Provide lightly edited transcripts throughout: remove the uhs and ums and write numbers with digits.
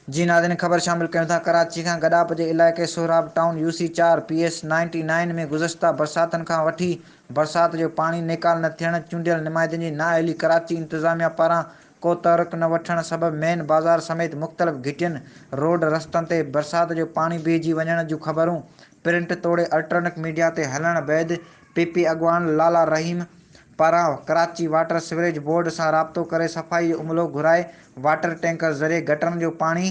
جي ناظرين خبر شامل ڪيون ٿا ڪراچي کان گڏاپ جي علائقي سهراب ٽائون يو سي چار پي ايس نائنٽي نائين ۾ گذشته برساتن کان وٺي برسات جو پاڻي نيڪال نه ٿيڻ چونڊيل نمائندن جي نااهلي ڪراچي انتظاميا پاران ڪو تحرڪ نه وٺڻ سبب مين بازار سميت مختلف گهٽين روڊ رستن تي برسات جو پاڻي بيهجي وڃڻ جون خبرون پرنٽ توڙي الٽرانڪ ميڊيا تي هلڻ بعد پي پي اڳواڻ لالا رحيم پاران ڪراچي واٽر سيوريج بورڊ سان رابطو ڪري صفائي جو عملو گهرائي واٽر ٽينڪر ذريعي گٽرن جو پاڻي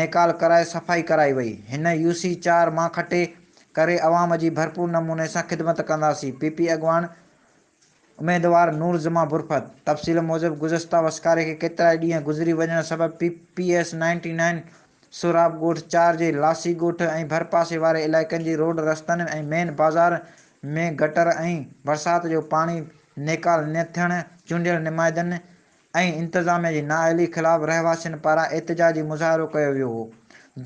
نيڪال ڪرائي صفائي ڪرائي وئي. هن يو سي چار مان کٽي ڪري عوام جي ڀرپور نموني سان خدمت ڪنداسين، پي پي اڳواڻ اميدوار نور زمان برفت. تفصيل موجب گذشته وسڪاري کي ڪيترائي ڏينهن گذري وڃڻ سبب P P S ninety nine Sohrab ڳوٺ چار جي لاسي ڳوٺ ۽ ڀرپاسي واري علائقن جي روڊ رستن ۽ مين بازار ۾ گٽر ۽ برسات جو پاڻي نيڪال نه ٿيڻ، چونڊيل نمائندن ۽ انتظاميا جي نااهلي خلاف رهواسين پاران احتجاجي مظاهرو ڪيو ويو هو،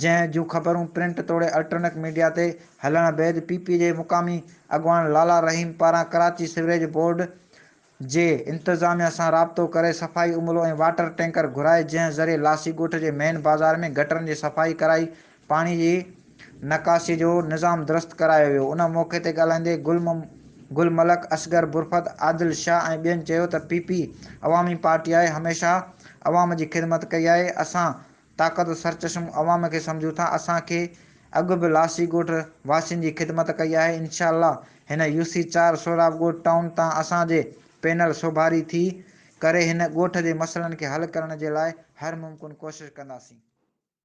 جنهن جون خبرون پرنٽ توڙي الٽرنڪ ميڊيا تي هلڻ بعد پي پي جي مقامي اڳواڻ لالا رحيم پاران ڪراچي سيوريج بورڊ جي انتظاميا سان رابطو ڪري صفائي عملو ۽ واٽر ٽينڪر گهرائي جنهن ذريعي لاسي ڳوٺ جي مين بازار ۾ گٽرن جي صفائي ڪرائي پاڻي جي نڪاسي جو نظام درست ڪرايو ويو ان موقعي تي ڳالهائيندي گل گل ملڪ، اصغر برفت، عادل شاهه ۽ ٻين چيو ته پي پي عوامي پارٽي آهي هميشه عوام جي خدمت ڪئي آهي اسان طاقت سرچشمو عوام کي سمجهون ٿا اسان کي اڳ به لاسي ڳوٺ واسين جي خدمت ڪئي آهي انشاء الله هن يو سي چار سهراب ڳوٺ ٽائون تان اسان جي پينل سوڀاري ٿي ڪري هن ڳوٺ جي مسئلن کي حل ڪرڻ جي لاء هر ممڪن ڪوشش ڪنداسين.